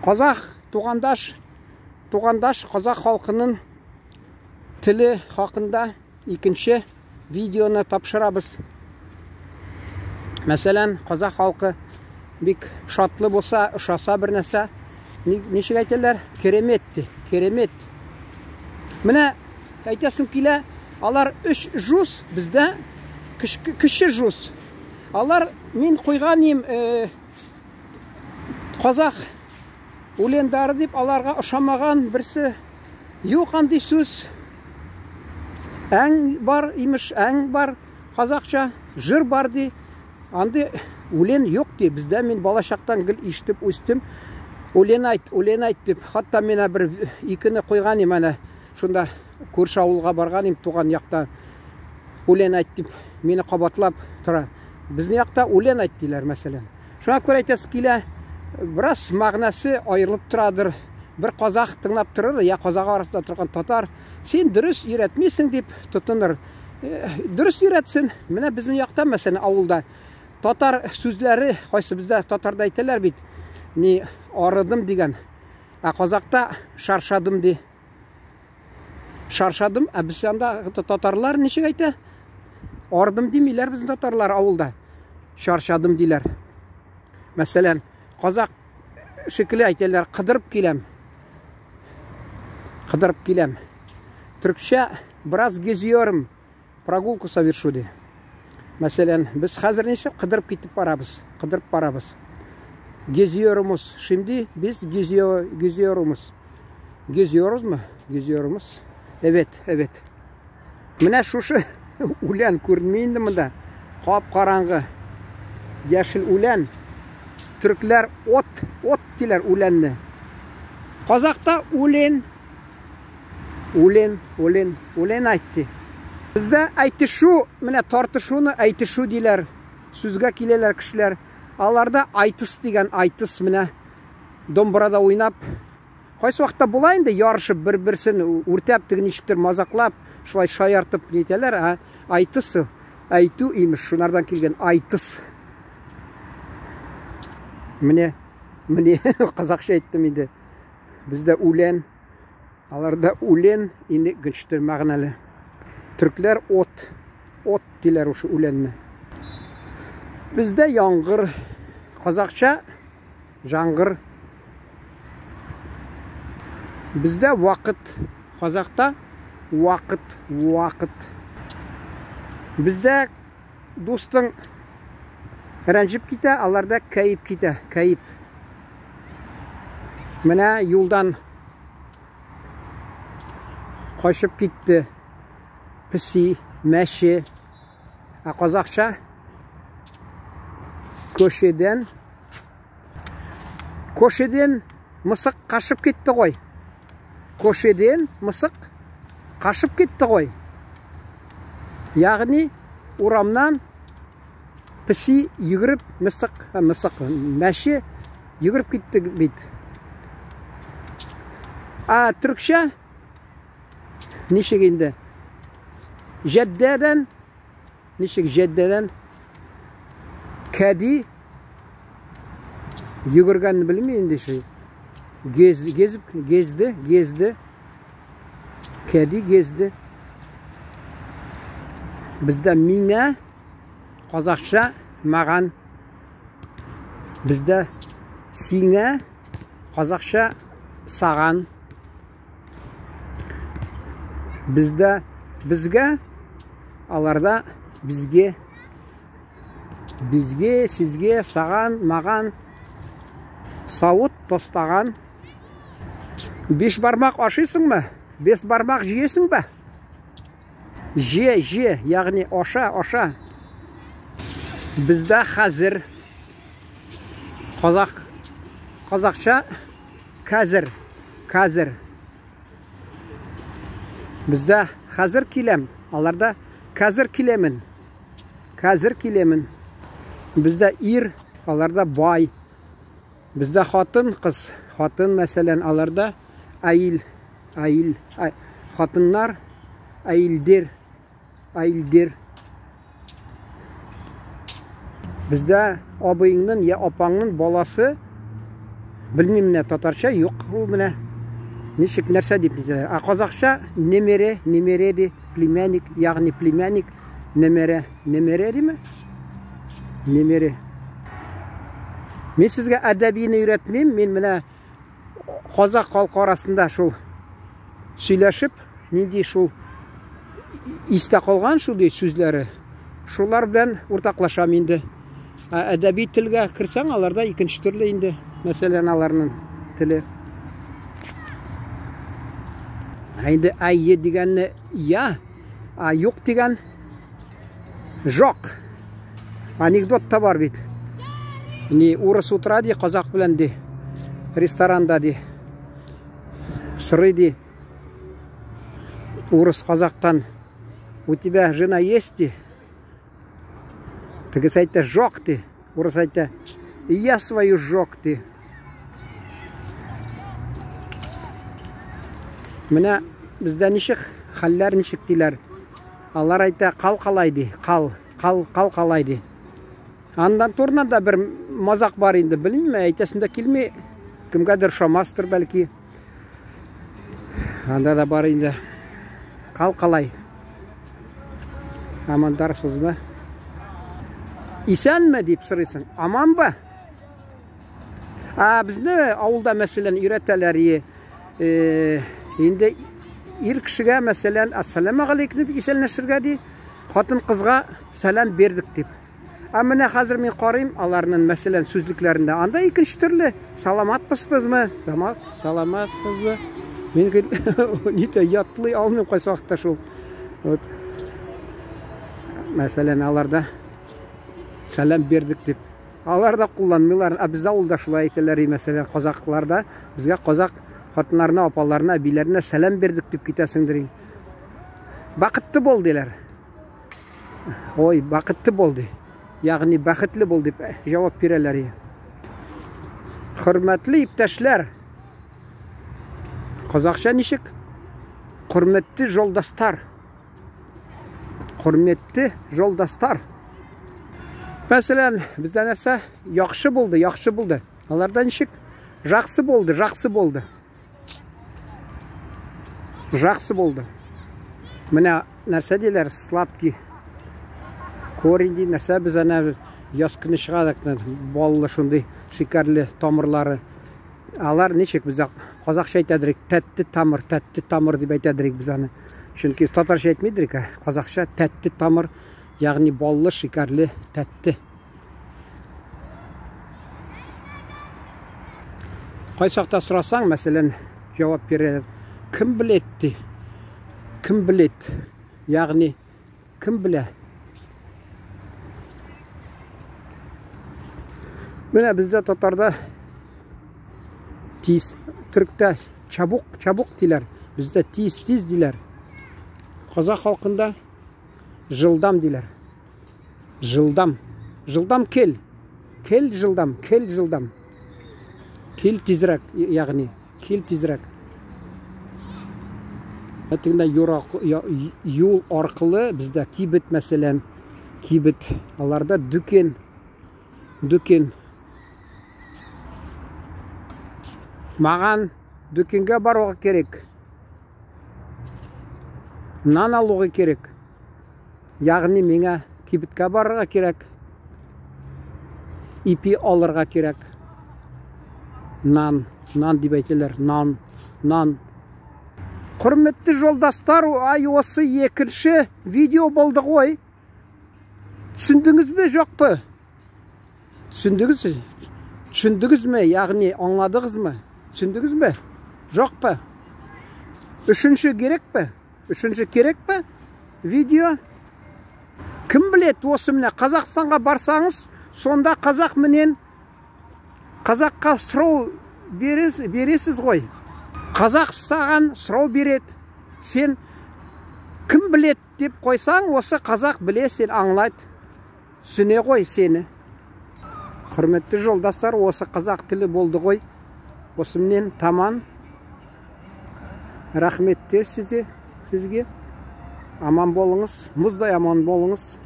Казах тугандаш, тугандаш казах халкының теле хакында икенче видеоны тапшырабыз. Мәсәлән, казах халкы бик шатлы булса, ошаса бер нәрсә, ничек әйтәләр? Керемет ди, керемет. Менә әйтәсем килә, алар өч жуз, бездә кече жуз. Алар мин куйган им э, казах үлендары дип аларга ошамаган берсе юк андый сүз. Әң бар имеш, әң бар казахча, жыр бар ди. Андый үлен юк ди. Бездә мин балачактан гел ишетеп үстем. Үлен айт, үлен айт дип. Хатта мин бер икене куйган им әнә. Шунда күрше авылга барган им туган якта. Үлен айт дип мине кабатлап тора. Безнең якта үлен айт диләр, мәсәлән. Шуңа күрә әйтәсе килә, бераз мәгънәсе аерылып торадыр. Бер казах тыңлап торыр, я казах арасында торган татар, син дөрес өйрәтмисең дип тотыныр. Дөрес өйрәтсен. Менә безнең якта, мәсәлән, авылда татар сүзләре, кайсы бездә татарда әйтәләр бит, ни арыдым дигән. Ә казакта шаршадым ди. Шаршадым, ә без анда татарлар ничек әйтә? Ардым димиләр безнең татарлар авылда. Шаршадым диләр. Мәсәлән, казак шикелле әйтәләр, кыдырып киләм. Кыдырып киләм. Төркчә бераз гезиyorum, прогулку совершу ди. Мәсәлән, без хәзер ничек кыдырып китеп барабыз, кыдырып барабыз. Geziyorumuz. Şimdi biz geziyor, geziyorumuz. Geziyoruz mu? Geziyorumuz. Evet, evet. Менә шушы үлән күренми инде монда. Кап-караңгы. Яшел үлән. Төркләр от, от диләр үләнне. Казакта үлен. Үлен, үлен, үлен айтты. Бездә әйтешү, менә тартышуны әйтешү диләр. Сүзгә киләләр кешеләр. Аларда айтыс дигән айтыс менә домбырада уйнап, кайсы вакытта була инде ярышып бер-берсен үртәп, теге ничектер мазаклап, шулай шаяртып нитәләр, ә айтыс әйтү имеш, шунардан килгән айтыс. Менә, менә казакча әйттем инде. Бездә үлән, аларда үлән инде генчтер мәгънәле. Төркләр от, от диләр ушы үләнне. Бездә яңгыр, казакча жаңгыр. Бездә вакыт, казакта вакыт, вакыт. Бездә дустың рәнҗеп китә, аларда кәеп китә, кәеп. Менә юлдан качып китте песи, мәче. Ә казакча көшеден көшеден мысық қашып кетті ғой. Көшеден мысық қашып кетті ғой. Яғни урамнан песи йөгереп мысык, мысык, мәче йөгереп китте бит. А төркчә ничек инде? Җәддәдән ничек җәддәдән кәди йөгергәнне белмим инде шул. Гез, гезip gezdi, gezdi. Кәди gezdi. Бездә миңа казахча маған. Бездә сиңа казахча саған. Бездә безгә, аларда безгә. Безгә, сезгә, саған, маған. Сауыт тостаған. Биш бармак ашыйсыңмы? Бес бармак жейсің бе? Же, же, ягъни аша, аша. Бездә хәзер казах казахча қазір, қазір. Бездә хәзер киләм, аларда қазір киләмен. Қазір киләмен. Бездә ир, аларда бай. Бездә хатын, кыз. Хатын, мәсәлән, аларда әйел, әйел, хатыннар, әйелдер, әйелдер. Бездә абыеңның я апаңның баласы Белмим менә татарча юк ул менә. Ничек нәрсә дип диләр. Ә казахча немере, немере ди, племянник, ягъни племянник, немере, немере диме? Немере. Мин сезгә әдәбине өйрәтмим, мин менә казах халкы арасында шул сөйләшеп, нинди шул истә калган шул ди сүзләре, шулар белән уртаклашам инде. Ә әдәби телгә керсәң, аларда икенче төрле инде, мәсәлән, аларның теле. Ә инде әйе дигәнне я, а юк дигән жоқ. Анекдот та бар бит. Ни урыс утыра ди, казак белән ди, ресторанда ди. Сорый ди. Урыс казактан: "У тебя жена есть?" ди. Тегесе әйтә, "Жок" ди. Урыс әйтә, "Я свою жок" ди. Менә бездә ничек хәлләр ничек диләр. Алар әйтә, кал калай ди, кал, кал, кал калай ди. Андан турында да бер мазак бар инде, белмим, әйтәсем дә килми. Кемгәдер шамастыр бәлки. Анда да бар инде. Кал калай. Амандарсызмы? Исәнме дип сорыйсың. Аманбы? Ә безне авылда мәсәлән өйрәтәләр е, инде ир кешегә мәсәлән ассаламу алейкум дип исәнләшергә ди, хатын кызга сәлам бердек дип. Ә менә хәзер мин карыйм аларның мәсәлән сүзлекләрендә. Анда икенче төрле саламатпызмы? Самат, саламатпызмы? Мин нитә ятлый алмыйм кайсы вакытта шул. Вот. Мәсәлән, аларда сәлам бердек дип. Алар да кулланмыйлар. Ә бездә авылда шулай әйтәләр, мәсәлән, казакларда безгә казак хатыннарына, апаларына, әбиләренә сәлам бердек дип китәсеңдер. Бакытты бул диләр. Ой, бакытты бул ди. Ягъни бәхетле бул дип җавап бирәләр. Хөрмәтле иптәшләр, казакча ничек? Хөрмәтле жолдастар. Хөрмәтле жолдастар. Мәсәлән, бездә нәрсә? Яхшы булды, яхшы булды. Аларда ничек? Жақсы болды, жақсы болды. Жақсы болды. Менә нәрсә диләр? Сладкий корень ди, нәрсә без әнә яз көне чыга баллы шундый шикәрле тамырлары. Алар ничек бездә казакча әйтәдер, тәтте тамыр, тәтте тамыр дип әйтәдер без аны. Чөнки татарча әйтмидер, казакча тәтте тамыр, ягъни баллы, шикәрле, тәтте. Кайсакта сорасаң, мәсәлән, җавап бирәләр. Кем белет ди? Кем белет? Ягъни кем белә? Менә бездә татарда тиз, төрктә чабук, чабук диләр. Бездә тиз, тиз диләр. Казах халкында жылдам диләр. Жылдам. Жылдам кел. Кел жылдам, кел жылдам. Кел тизрәк, ягъни кел тизрәк. Тегендә юл аркылы бездә кибет, мәсәлән, кибет, аларда дүкен, дүкен. Маған дүкенге баруға керек. Нан алуға керек. Ягъни миңа кибеткә барырга кирәк. Ипи алырга кирәк. Нан, нан дип әйтәләр, нан, нан. Құрметті жолдастар, ай осы екінші видео болды ғой. Түсіндіңіз бе, жоқ па? Түсіндіңіз? Түсіндіңіз ме? Яғни аңладыңыз ма? Түсіндіңіз бе? Жоқ па? Үшінші керек пе? Үшінші керек пе? Видео? Кім біледі осы міне Қазақстанға барсаңыз, сонда қазақ менен қазаққа сұрау бересіз ғой. Қазақ саған сұрау береді. Сен кім біледі деп қойсаң, осы қазақ біле, сен аңлайды. Түсіне ғой сені. Құрметті жолдастар, осы қазақ тілі болды ғой. Осыменен таман. Рахметтер сізге. Аман болыңыз, мұздай аман болыңыз.